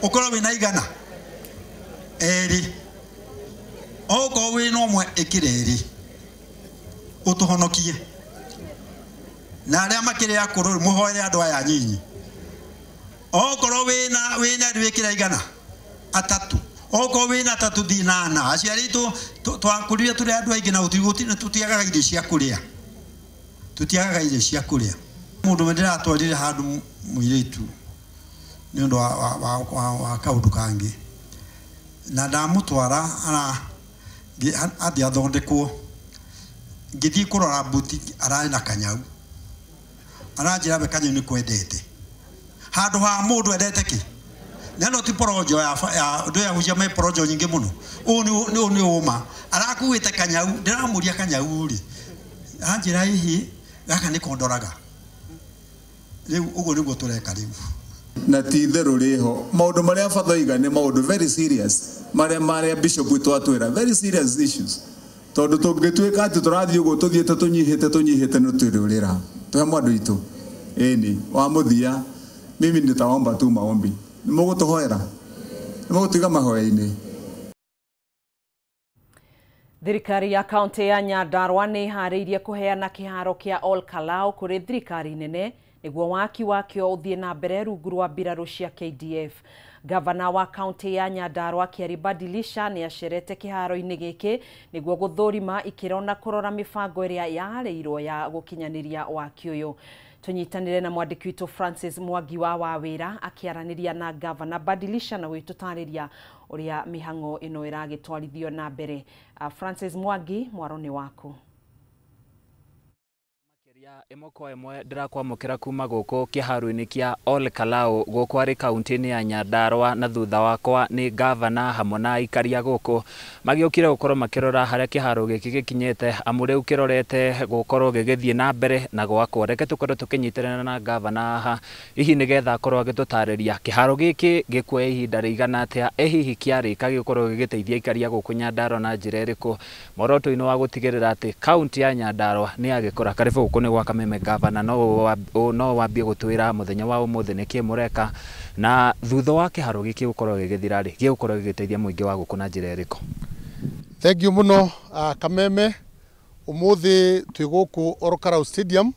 Ũkorwo wĩna 100 2, okorwo wĩna 1 ĩkĩra 2, ũtũhonokie. Na arĩa makĩrĩ akũrũ mũhoere andũ aya nyinyi. Okorwo wĩna 2 ĩkĩra 100 3, okorwo wĩna 3 thiĩ na 4. Aciari aitũ twakũrire tũrĩ andũ aingĩ na tũtiagaga irio cia kũrĩa, tũtiagaga irio cia kũrĩa. Mũndũ ũmwe ndĩratwarire handũ mũirĩtu nĩ ũndũ wa kaũndũ kangĩ, na ndamũtwara athiĩ athondekwo, ngĩthiĩ kũrora mbuti ararĩ na kanyau, aranjĩra we kanyau nĩ kwendete handũ ha mũndũ endete kĩ na no ti porojo ya ndũ ya hucia me porojo nyingĩ mũno. Ũũ nĩ ũma, arakuĩte kanyau, ndĩramũria kanyau rĩ, aranjĩra hihi gaka nĩ kondoraga. Rĩu ũguo nĩguo tũreka rĩu. Na ti itherũ rĩho maũndũ marĩa bathoiga nĩ maũndũ very serious, marĩa bishop witũ atwĩra very serious issues, tondũ tũngĩtuĩka atĩ tũrathiĩ ũguo tũthiĩte tũnyihĩte nĩ twĩrũrĩra tũhe mwandũ witũ. Ĩni wa mũthia, mimi nitaomba tu maombi, nĩ mũgũtũhoera, nĩ mũgũtuiga mahoya-inĩ. Thirikari ya kaunti ya Nyandarua nĩ ĩharĩirie kũheana kĩharo kĩa Ol Kalou kũrĩ thirikari nene nĩguo waki wakĩo ũthiĩ na mbere rungu rwa mbirarũ cia KDF. Gavana wa kaunti ya Nyandarua Kyari Badilisha nĩ acerete kĩharo-inĩ gĩkĩ nĩguo gũthũrima ikĩro na kũrora mĩbango ĩrĩa yarĩirwo ya gũkinyanĩria waki ũyũ. Tũnyitanĩre na mwandĩki witũ Francis Mwangi wa Wawĩra akĩaranĩria na Gavana Badilisha na gwĩtũtarĩria ũrĩa mĩhang'o ĩno ĩragĩtwarithio na mbere. Francis Mwangi, mwaro nĩ waku. Ĩmwe kwa ĩmwe ndĩrakwamũkĩra kuma gũkũ kĩharo-inĩ kĩa Ol Kalou gũkũ arĩ kaunti-inĩ ya Nyandarua, na thutha wakwa nĩ gavana hamwe na aikaria gũkũ magĩũkire gũkorwo makĩrora harĩa kĩharo gĩkĩ gĩkinyĩte, amu rĩu kĩrorete gũkorwo gĩgĩthiĩ na mbere na gwakwo. Reke tũkorwo tũkĩnyitĩrĩra na gavana haha hihi nĩgetha akorwo agĩtũtarĩria kĩharo gĩkĩ gĩkuoya ihinda rĩigana atĩa, ĩ hihi kĩarĩka gĩgũkorwo gĩgĩteithia aikaria gũkũ Nyandarua na njĩra ĩrĩkũ, muoroto-inĩ wa gũtigĩrĩra atĩ kaunti ya Nyandarua nĩ yagĩkũra. Karibu gũkũ nĩ gwa Kameme gavana, no wambie gũtwĩra mũthenya wa ũmũthĩ nĩkĩ mũreka, na thutha wa kĩharo gĩkĩ gũkorwo gĩgĩthira rĩ, gĩgũkorwo gĩgĩteithia mũingĩ wa gũkũ na njĩra ĩrĩkũ? Thank you mũno, Kameme. Ũmũthĩ twĩ gũkũ Ol Kalou Stadium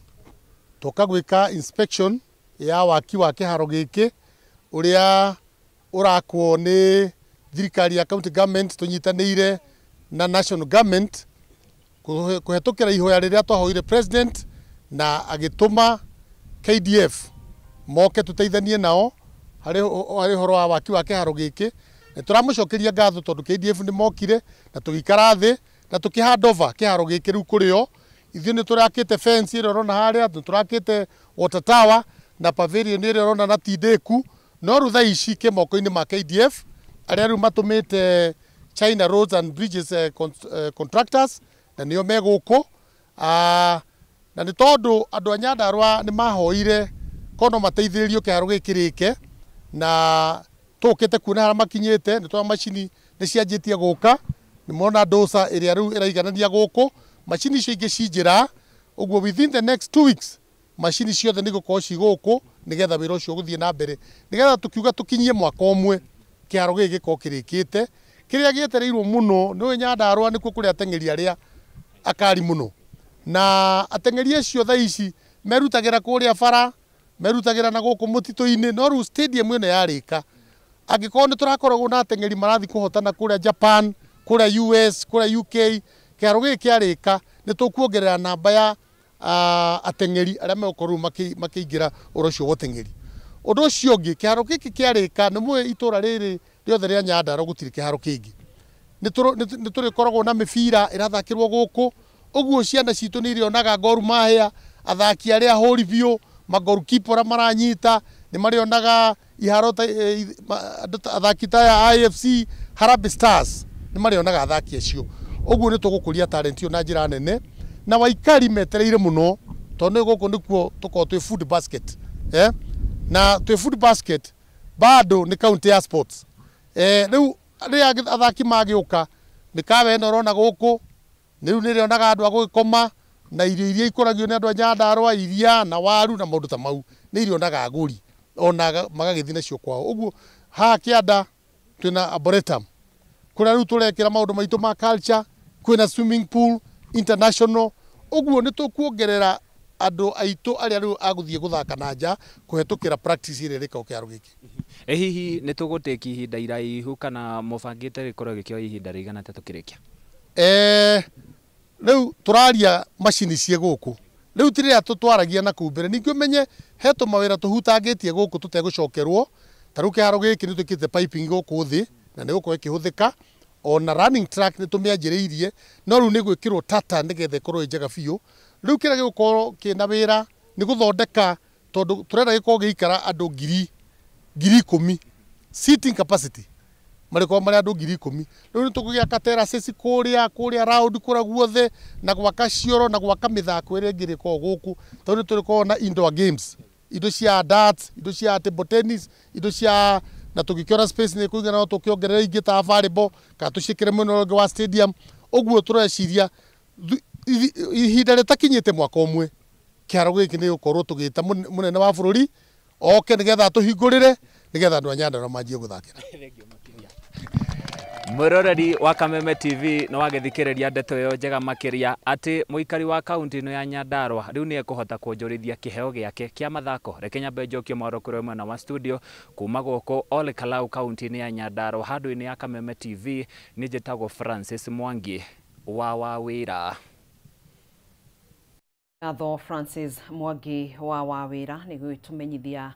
tũka gwĩka inspection ya waki wa kĩharo gĩkĩ ũrĩa ũrakwo nĩ thirikari ya county government tũnyitanĩire na national government kũhetũkĩra ihoya rĩrĩa twahoire president na agĩtũma KDF moke tũteithanie nao harĩ ũhoro wa waki wa kĩharo gĩkĩ. Nĩ tũramũcokeria ngatho tondũ KDF nĩ mokire na tũgĩikara thĩ na tũkĩ hand over kĩharo gĩkĩ rĩu kũrĩ o. Ithuĩ nĩ tũrakĩte fence ĩrĩa ũrona harĩa, nĩ tũrakĩte water tower na pavilion ĩrĩa ũrona na tindĩku, no rĩu thaa ici kĩ moko-inĩ ma KDF arĩa rĩu matũmĩte China Roads and Bridges contractors na nĩo me gũkũ. Na nĩ tondũ andũ a Nyandarua nĩ mahoire kono mateithĩrĩrio kĩharo gĩkĩ rĩke, na tũkĩte kuona harĩa makinyĩte, nĩ twa macini nĩ cianjĩtie gũka, nĩ mona dosa ĩrĩa rĩu ĩraiganania gũkũ, macini icio ingĩ ci njĩra, ũguo within the next 2 weeks macini ciothe nĩ igũkorwo ci gũkũ nĩgetha wĩra ũcio ũgũthiĩ na mbere, nĩgetha tũkiuga tũkinyie mwaka ũmwe kĩharo gĩkĩ gĩkorwo kĩrĩkĩte. Kĩrĩa gĩetereirwo mũno nĩ Nyandarua nĩkuo kũrĩ ateng'eri arĩa akari mũno, na ateng'eri acio thaa ici merutagĩra kũrĩa bara, merutagĩra na gũkũ mũtitũ-inĩ, no rĩu stadium ĩno yarĩka angĩkorwo nĩ tũrakoragwo na ateng'eri marathiĩ kũhotana kũrĩa Japan, kũrĩa US, kũrĩa UK, kĩharo gĩkĩ kĩarĩka nĩ tũkuongerera namba ya ateng'eri arĩa megũkorwo makĩingĩra ũhoro ũcio wa ũteng'eri. Ũndũ ũcio ũngĩ, kĩharo gĩkĩ kĩarĩka nĩ mũĩ itũra rĩrĩ rĩothe rĩa Nyandarua gũtirĩ kĩharo kĩngĩ. Nĩ tũrĩkoragwo na mĩbira ĩrathakĩrwo gũkũ, ũguo ciana citũ nĩ irĩonaga Gor Mahia, athaki arĩa ahũri biũ, magorkipa ũrĩa maranyita, nĩ marĩonaga iharo ta, athaki ta ya IFC, Harambee Stars, nĩ marĩonaga athaki acio. Ũguo nĩ tũgũkũria talent ĩyo na njĩra nene, na waikari metereire mũno tondũ nĩ gũkũ nĩkuo tũkoragwo twĩ food basket, na twĩ food basket bado nĩ county ya sports. Rĩu rĩrĩa athaki magĩũka mĩkawa ĩno ũrona gũkũ rĩu nĩ ĩrĩonaga andũ a gũgĩkoma na irio iria ikũragio nĩ andũ a Nyandarua, iria na waru na maũndũ ta mau nĩ irĩonaga agũri ona magagĩthiĩ nacio kwao. Ũguo Haha kĩanda twĩna arboretum kũrĩa rĩu tũrekĩra maũndũ maitũ ma culture, kwĩna swimming pool international. Ũguo nĩ tũkuongerera andũ aitũ arĩa rĩu agũthiĩ gũthaka na nja kũhetũkĩra practice ĩrĩa ĩrĩkagwo kĩharo gĩkĩ. Ĩ hihi nĩ tũgũtĩki ihinda iraihu kana mũbangĩte gĩkorwo gĩkĩoya ihinda rĩigana atĩa tũkĩrĩkia? Rĩu tũraria macini ciĩ gũkũ rĩu ti rĩrĩa tũtwaragia na kũu mbere. Ningĩ ũmenye he tũmawĩra tũhutangĩtie gũkũ tũtegũcokerwo. Ta rĩu kĩharo gĩkĩ nĩ twĩkĩte piping gũkũ thĩ na nĩ gũkorwo ĩkĩhũthĩka. Ona running track nĩ tũmĩanjĩrĩirie no rĩu nĩ gwĩkĩrwo tata nĩgetha ĩkorwo ĩ njega biũ. Rĩu kĩrĩa gĩgũkorwo kĩna wĩra nĩ gũthondeka, tondũ tũrenda gĩkorwo gĩikara andũ 10,000 seating capacity marĩkorwo marĩ andũ 10,000. Rĩu nĩ tũgũgĩaka terraces kũrĩa round kũrĩa guothe na gwaka cioro na gwaka mĩthako ĩrĩa ĩngĩ ĩrĩkoragwo gũkũ, tondũ nĩ tũrĩkoragwo na indoor games, indo cia darts, indo cia table tennis, indo cia na tũngĩkĩona space nĩ kũigana no tũkĩongerera ingĩ ta volleyball kana tũciĩkĩre mwena ũrĩa ũngĩ wa stadium. Ũguo tũreciria ihinda rĩtakinyĩte mwaka ũmwe kĩharo gĩkĩ nĩ gũkorwo tũgĩta mũnene wa bũrũri oke nĩgetha atũhingũrĩre nĩgetha andũ a Nyandarua manjie gũthakĩra. Mwĩroreri wa Kameme TV nĩ wagĩthikĩrĩria ndeto ĩyo njega makĩria atĩ mũikari wa kaunti ĩno ya Nyandarua rĩu nĩ ekũhota kuonjorithia kĩheo gĩake kĩa mathako. Reke nyambe njokie mwaro kũrĩ mwena wa studio kuma gũkũ Ole Kalau kaunti-inĩ ya Nyandarua handũ-inĩ ya Kameme TV. Nĩ njĩtagwo Francis Mwangi wa Wawĩra. Ngatho Francis Mwangi wa Wawĩra nĩ gwĩtũmenyithia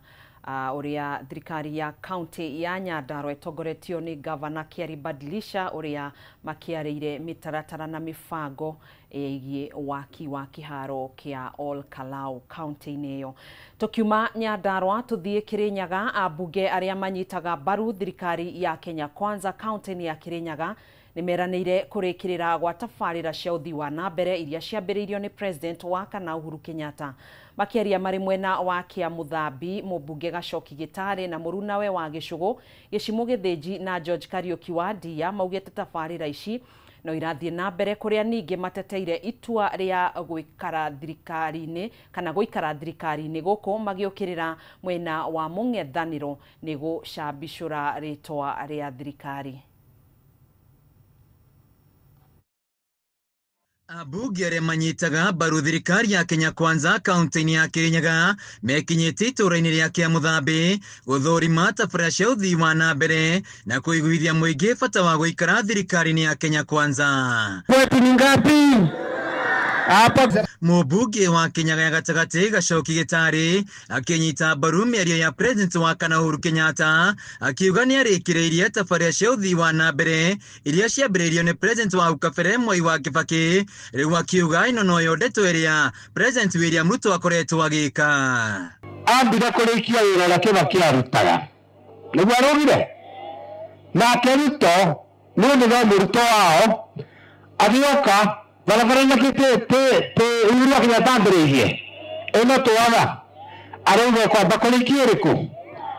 ũrĩa thirikari ya kaunti ya Nyandarua ĩtongoretio nĩ gavana Kyari Badilisha ũrĩa makĩarĩire mĩtaratara na mĩbango ĩgiĩ waki wa kĩharo kĩa Ol Kalou kaunti-inĩ ĩyo. Tũkiuma Nyandarua tũthiĩ Kirinyaga, ambunge arĩa manyitaga mbaru thirikari ya Kenya Kwanza kaunti-inĩ ya Kirinyaga nĩ meranĩire kũrĩkĩrĩra gwa tabarĩra cia ũthii wa na mbere iria ciambĩrĩirio nĩ president wa kana Uhuru Kenyatta. Makĩaria marĩ mwena wa Kĩamũthambi, mũmbunge Gacoki Gĩtarĩ na mũrunawe wa Gĩcũgũ Gĩcimũ Gĩthĩnji na George Kariũki wa Ndia maugĩte tabarĩra ici no irathiĩ na mbere kũrĩa ningĩ mateteire itua rĩa gũikara thirikari-inĩ kana gũikara thirikari-inĩ gũkũ magĩũkĩrĩra mwena wa mũng'ethanĩro nĩ gũcambicũra rĩtwa rĩa thirikari. Ambunge arĩa manyitaga mbaru thirikari ya Kenya Kwanza kaunti-inĩ ya Kirinyaga mekinyĩte itũũra-inĩ rĩa Kĩamũthambi gũthũrima tabarĩra cia ũthii wa na mbere na kũiguithia mũingĩ bata wa gũikara thirikari-inĩ ya Kenya Kwanza. Pointi ni ngapi? Hapa Mũmbunge wa Kinyaga ya gatagatĩ Gacoki Gĩtarĩ akĩnyita mbaru mĩario ya president wa kana Uhuru Kenyatta akiuga nĩ arĩkĩrĩirie tabarĩra cia ũthii wa na mbere iria ciambĩrĩirio nĩ president wa hau kabere Mwai wa Kibaki. Rĩu akiuga ĩno noyo ndeto ĩrĩa president William Ruto akoretwo agĩka. Ambire kũrĩkia wĩra ũrĩa Kibaki arutaga nĩguo arũgire nake Ruto nĩ ũndũ no mũrutwo wao agĩũka barabara-inĩ Uhuru wa Kenyatta ambĩrĩirie ĩno twaga arauga kwamba kũrĩkia ĩrĩkũ,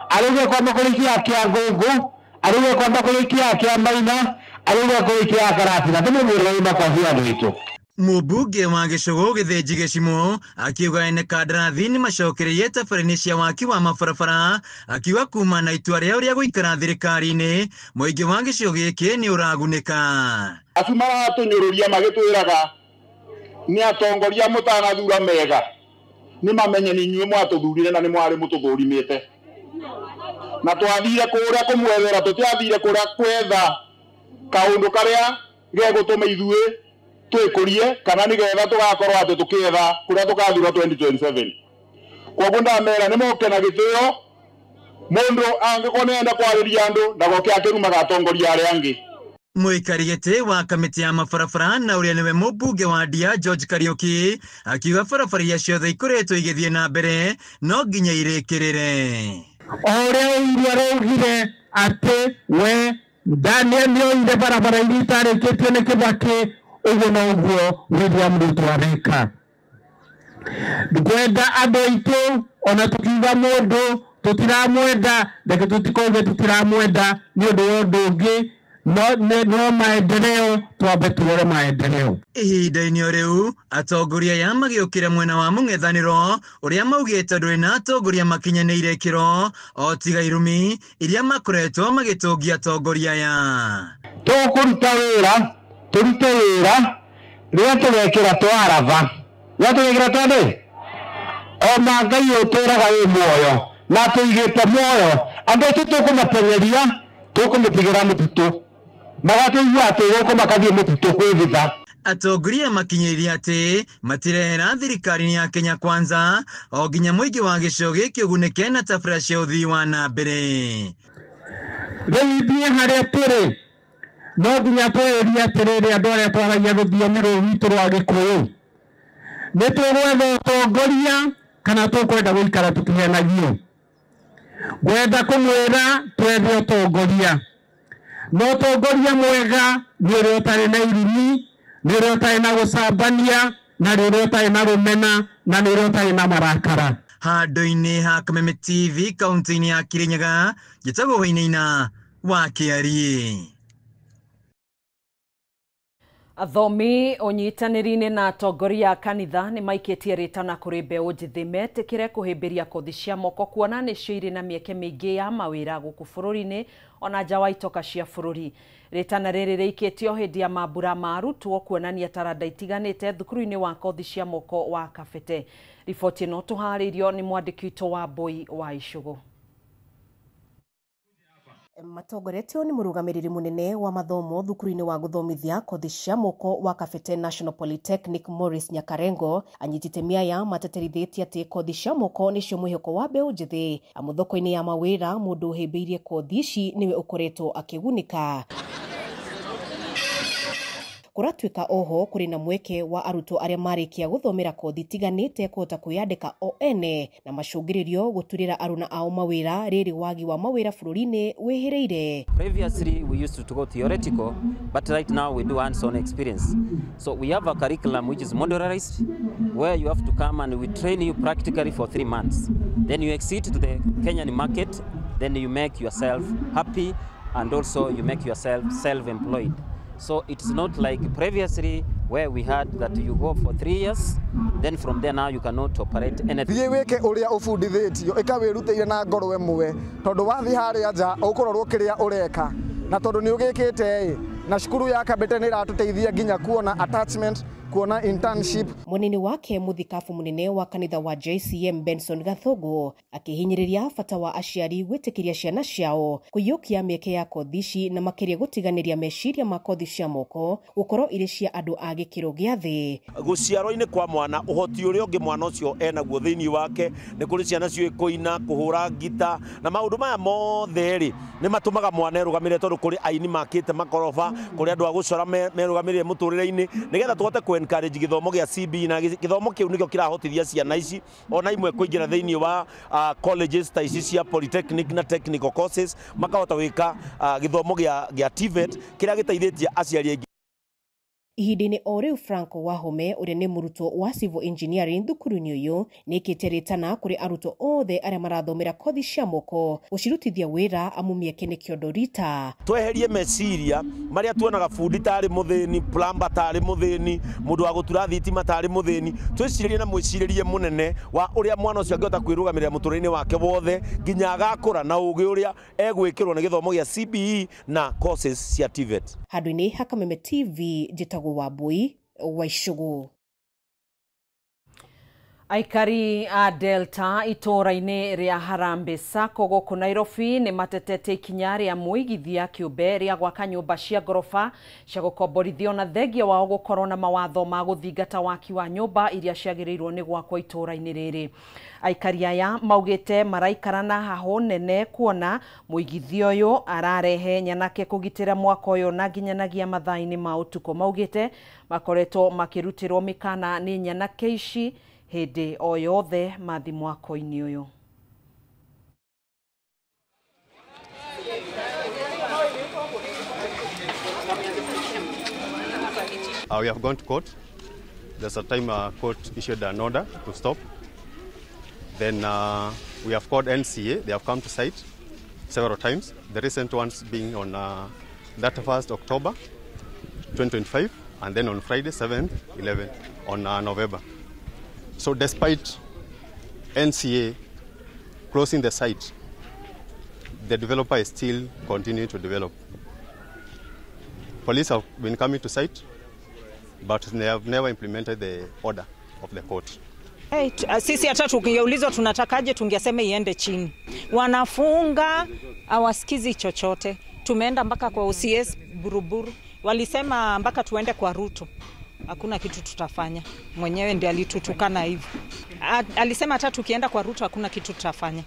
arauga kwamba kũrĩkia Kĩangũngũ, arauga kwamba kũrĩkia Kĩamaina, arauga kũrĩkia Karatina. Tũmũmwĩre makobi andũ aitũ. Mũmbunge wa Gĩcũgũ Gĩthĩnji Gĩcimũ akiuga ene kandarathi nĩ macokereirie tabarĩra cia waki wa mabarabara, akiuga kuma na itua rĩao rĩa gũikara thirikari-inĩ mũingĩ wa gĩcigo gĩkĩ nĩ ũragunĩka. Acu maratũnyũrũria magĩtwĩraga nĩ atongoria mũtanathura mega nĩ mamenye nĩ inyuĩ mwatũthurire na nĩ mwarĩ mũtũthũrimĩte, na twathire kũrĩa kũmwethera, tũtiathire kũrĩa kwetha kaũndũ karĩa gegũtũma ithuĩ twĩkũrie kana nĩgetha tũgakorwo atĩ tũkĩetha kũrĩa tũkathura 2027. Koguo ndamera nĩ moke na gĩtĩo, mũndũ angĩkorwo nĩenda kwarĩria andũ ndagoke akĩrumaga atongoria arĩa angĩ. Mũikari gĩtĩ wa kamĩtĩ ya mabarabara na ũrĩa nĩwe mũmbunge wa Ndia George Kariũki akiuga barabara iria ciothe ikoretwo igĩthiĩ na mbere no nginya irĩkĩrĩre. O ũrĩa Uhuru araugire atĩ we Daniel nĩoire barabara iria itarĩkĩtio nĩ Kibaki, ũguo noguo William Ruto areka. Ngwenda andũ aitũ ona tũkiuga mũndũ tũtiramwenda, reke tũtikauge tũtiramwenda nĩ ũndũ wa ũndũ ũngĩ, no maendeleo twambe tuone maendeleo. Ihinda-inĩ o rĩu atongoria aya magĩũkĩra mwena wa mũng'ethanĩro ũrĩa maugĩte ndũrĩ na atongoria makinyanĩire ikĩro o tiga irumi iria makoretwo magĩtũngia atongoria aya. Tũkũruta wĩra tũrute wĩra rĩrĩa tũgekĩra twaraba rĩrĩa tũgekĩra twandĩ ona Ngai ũtũraga wĩ muoyo na tũigĩte muoyo andũ aitũ tũkũmatenyeria tũkũmĩtigĩra mũtitũ magatũigua atĩ gũkũ makathiĩ mũtitũ kwĩvitha. Atongoria makinyĩrĩria atĩ matirehera thirikari ya Kenya Kwanza o nginya mũingĩ wa gĩcigo gĩkĩ ũgunĩke na tabarĩra cia ũthii wa na mbere. Rĩu ithuĩ harĩa tũrĩ no nginya twĩyũrie atĩrĩrĩ, andũ arĩa twaragia rũthiomi rũrũ rwitũ rwa Gĩkũyũ nĩ tũgwetha ũtongoria kana tũkwenda gũikara tũkĩhenagio? Ngwenda kũmwĩra twethe ũtongoria, na ũtongoria mwega nĩ ũrĩa ũtarĩ na irumi, nĩ ũrĩa ũtarĩ na gũcambania, na nĩ ũrĩa ũtarĩ na rũmena, na nĩ ũrĩa ũtarĩ na marakara. Handũ-inĩ ha Kameme TV kaunti-inĩ ya Kirinyaga, njĩtagwo Wainaina wa Kĩariĩ. Athomi ũnyitanĩri-inĩ na atongoria a kanitha nĩ maikĩtie rĩtana kũrĩ mbeũ njĩthĩ metĩkĩre kũhĩmbĩria kothi cia moko kuona nĩcio irĩ na mĩeke mĩingĩ ya mawĩra gũkũ bũrũri-inĩ ona nja wa itoka cia bũrũri. Rĩtana rĩrĩ rĩikĩtio hĩndĩ ya mambura ma arutwo kuonania taranda itiganĩte thukuru-inĩ wa kothi cia moko wa Kabete. Riboti ĩno tũharĩirio nĩ mwandĩki witũ wa Mbui wa Icũgũ. Matongoretio nĩ mũrũgamĩrĩri mũnene wa mathomo thukuru-inĩ wa gũthomithia kothi cia moko wa Kabete National Polytechnic Maurice Nyakarengo anyitĩte mĩaya mateterithĩtie atĩ kothi cia moko nĩcio mwĩhoko wa mbeũ njĩthĩ. Amu thoko-inĩ ya mawĩra mũndũ ũhĩmbĩirie kothi ici nĩwe ũkoretwo akĩgunĩka. Kũratuĩka oho kũrĩ na mweke wa arutwo arĩa marĩkia gũthomera kothi itiganĩte kũhota kwĩyandĩka o ene na macũngĩrĩrio gũturĩra aruna ao mawĩra rĩrĩ wagi wa mawĩra bũrũri-inĩ wĩhĩrĩire. Previously we used to go theoretical, but right now we do hands-on experience. So we have a curriculum which is modularized, where you have to come and we train you practically for 3 months. Then you exit to the Kenyan market, then you make yourself happy and also you make yourself self-employed. So it's not like previously where we had that you go for 3 years, then from there now you cannot operate anything. Thiĩ wĩke ũrĩa ũbundithĩtio, ĩka wĩrutĩire na ngoro ĩmwe, tondũ wathiĩ harĩa nja ũkũrorwo kĩrĩa ũreka, na tondũ nĩ ũgĩkĩte ĩ, na cukuru ya Kabete nĩ ĩratũteithia nginya kuona attachment, kuona internship. Mũnini wake mũthikabu mũnene wa kanitha wa JCM Benson Gathogo akĩhinyĩrĩria bata wa aciari gwĩtĩkĩria ciana ciao kũiyũkia mĩeke ya kothi ici na makĩria gũtiganĩria meciria ma kothi cia moko gũkorwo irĩ cia andũ a gĩkĩro gĩa thĩ. Gũciarwo-inĩ kwa mwana ũhoti ũrĩa ũngĩ mwana ũcio enaguo thĩinĩ wake nĩ kũrĩ ciana ciũĩ kũina, kũhũra ngita na maũndũ maya mothe rĩ nĩ matũmaga mwana erũgamĩrĩre, tondũ kũrĩ aini makĩte makoroba, kũrĩ andũ a gũcora merũgamĩrĩre mũtũrĩre-inĩ nĩgetha tũhote kũ encourage gĩthomo gĩa CBE, na gĩthomo kĩu nĩkĩo kĩrahotithia ciana ici ona imwe kũingĩra thĩinĩ wa colleges ta ici cia polytechnic na technical courses, makahota gwĩka gĩthomo gĩa TVET kĩrĩa gĩteithĩtie aciari aingĩ. Ihinda-inĩ o rĩu Franco Wahome ũrĩa nĩ mũrutwo wa civil engineering thukuru-inĩ ũyũ nĩĩkĩte rĩtana kũrĩ arutwo othe arĩa marathomera kothi cia moko gũcirutithia wĩra amu mĩeke nĩ kĩondo rita. Tweherie meciria marĩa tuonaga bundi tarĩ mũthĩni, plumber tarĩ mũthĩni, mũndũ wa gũtura thitima tarĩ mũthĩni, twĩcirĩrie na mwĩcirĩrie mũnene wa ũrĩa mwana ũcio angĩhota kwĩrũgamĩrĩra mũtũrĩre-inĩ wake wothe nginya agakũra na ũgĩ ũrĩa egwĩkĩrwo nĩ gĩthomo gĩa CBE na courses cia TVET. Handũ-inĩ ha Kameme TV njĩtagwo Wambui wa Icũgũ. Aikari a Delta itũũra-inĩ rĩa Harambee Sacco gũkũ Nairobi nĩ matetete ikinya rĩa mũigithia kĩũmbe rĩa gwaka nyũmba cia ngoroba cia gũkomborithio na thengia wao gũkorwo na mawatho ma gũthingata waki wa nyũmba iria ciagĩrĩirwo nĩ gwakwo itũũra-inĩ rĩrĩ. Aikari aya maugĩte maraikara na hahũ nene kuona mũigithia ũyũ ararehe nyanake kũgitĩra mwaka ũyũ na nginyanagia mathaa-inĩ ma ũtukũ. Maugĩte makoretwo makĩrutĩrwo mĩkana nĩ nyanake ici hĩndĩ o yothe mathi mwako-inĩ ũyũ. We have gone to court. There's a time court issued an order to stop. Then we have called NCA. They have come to site several times. The recent ones being on 31st October 2025, and then on Friday 7th, 11th on November. So despite NCA closing the site, the developer is still continuing to develop. Police have been coming to site, but they have never implemented the order of the court. Hey, sisi hata tungeulizwa tunatakaje tungesema iende chini. Wanafunga, hawasikizi chochote. Tumeenda mpaka kwa OCS Buruburu. Walisema mpaka tuende kwa Ruto. Hakuna kitu tutafanya. Mwenyewe ndiye alitutukana hivyo. Alisema hata tukienda kwa Ruto hakuna kitu tutafanya.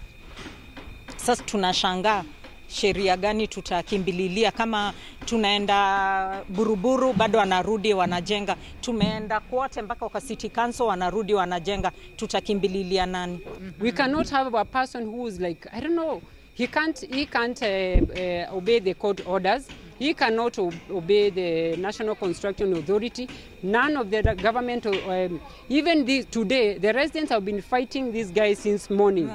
Sasa tunashangaa sheria gani tutakimbililia kama tunaenda Buruburu bado wanarudi wanajenga. Tumeenda kote mpaka kwa City Council wanarudi wanajenga. Tutakimbililia nani? We cannot have a person who is like, I don't know, he can't obey the court orders. He cannot obey the National Construction Authority. None of the government, even today, the residents have been fighting these guys since morning.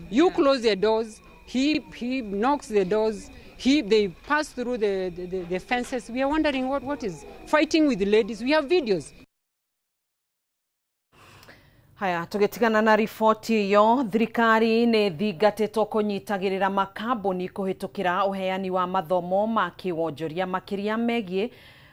You close the doors, he knocks the doors, they pass through the fences. We are wondering what is fighting with the ladies. We have videos. Haya, tugetigana na riboti iyo thirikari ni thingatĩtwo kũnyitagĩrĩra makambuni kũhĩtũkĩra ũheani wa mathomo ma kĩwonjoria makĩria megiĩ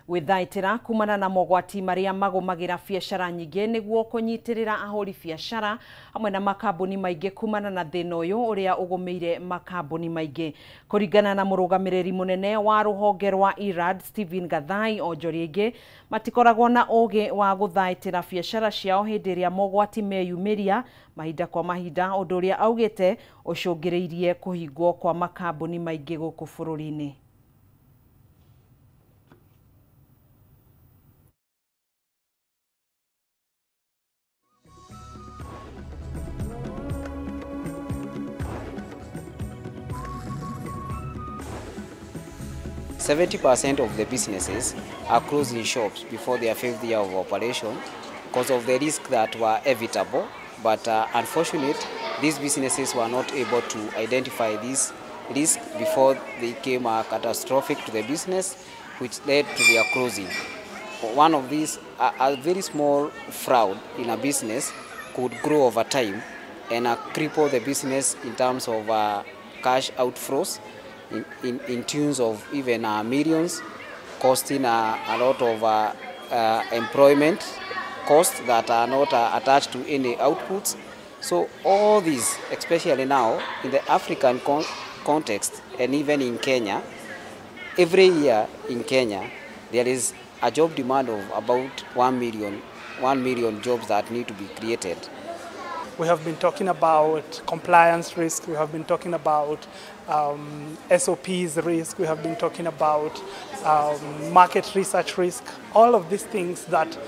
gwĩthaitĩra kumana na mogwati marĩa magũmagĩra biacara nyingĩ nĩguo kũnyitĩrĩra ahũri biacara hamwe na makambuni maingĩ kumana na thĩna ũyũ ũrĩa ũgũmĩire makambuni maingĩ. Kũringana na mũrũgamĩrĩri mũnene wa rũhonge rwa IRAD Stephen Gathai, onjoria aingĩ matikoragwo na ũgĩ wa gũthaitĩra biacara ciao hĩndĩ ĩrĩa mogwati meyumĩria mahinda kwa mahinda, ũndũ ũrĩa augĩte ũcũngĩrĩirie kũhingwo kwa makambuni maingĩ gũkũ bũrũri-inĩ. 70% of the businesses are closing shops before their fifth year of operation because of the risk that were evitable. But unfortunately, these businesses were not able to identify this risk before they came catastrophic to the business, which led to their closing. One of these, a very small fraud in a business could grow over time and cripple the business in terms of cash outflows, in tunes of even millions, costing a lot of employment costs that are not attached to any outputs. So all these, especially now in the African context and even in Kenya, every year in Kenya, there is a job demand of about 1 million jobs that need to be created. We have been talking about compliance risk, we have been talking about SOPs risk, we have been talking about market research risk, all of these things that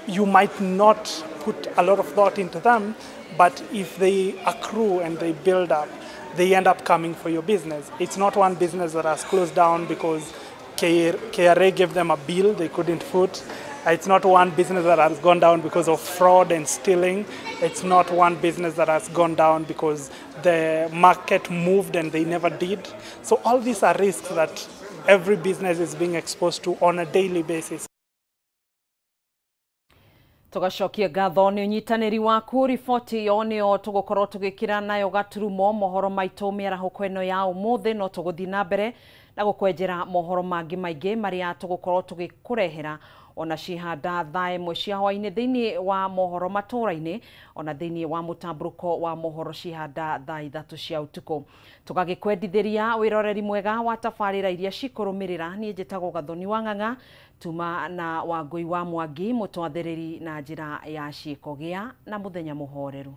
you might not put a lot of thought into them, but if they accrue and they build up, they end up coming for your business. It's not one business that has closed down because KRA gave them a bill they couldn't foot. It's not one business that has gone down because of fraud and stealing. It's not one business that has gone down because the market moved and they never did. So all these are risks that every business is being exposed to on a daily basis. Tugacokia ngatho nĩ ũnyitanĩri waku. Riboti ĩyo nĩyo tũgũkorwo tũgĩkĩra nayo gaturumo mohoro maitũ mĩarahũko ĩno ya ũmũthĩ. No tũgũthiĩ na mbere na gũkwenjera mohoro mangĩ maingĩ marĩa tũgũkorwo tũgĩkũrehera ona cihanda thaa ĩmwe cia hwaĩ-inĩ thĩinĩ wa mohoro matũra-inĩ, ona thĩinĩ wa mũtambũrũko wa mohoro cihanda thaa 3 cia ũtukũ. Tũgagĩkwendithĩria wĩroreri mwega wa tabarĩra iria cikũrũmĩrĩra. Niĩ njĩtagwo Gathoni wa Ng'ang'a, tuma na Wangũi wa Mwangi, mũtwathĩrĩri na njĩra ya ciĩko. Gĩa na mũthenya mũhoreru.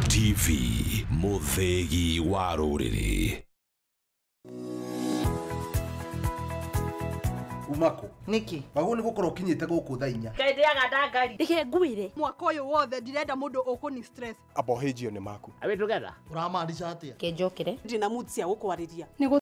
TV Muthegi wa rũrĩrĩ. Umako niki wagu ni gukorwo kinyite guku thaa 4. Ngai ndiaga ndangari Reke ngwire mwaka uyu wothe ndirenda mundu ukuni stress. Abohĩnjio nĩ maku. Are we together? Uramaanisha atia? Kenjokire ndina mood cia gukwariria.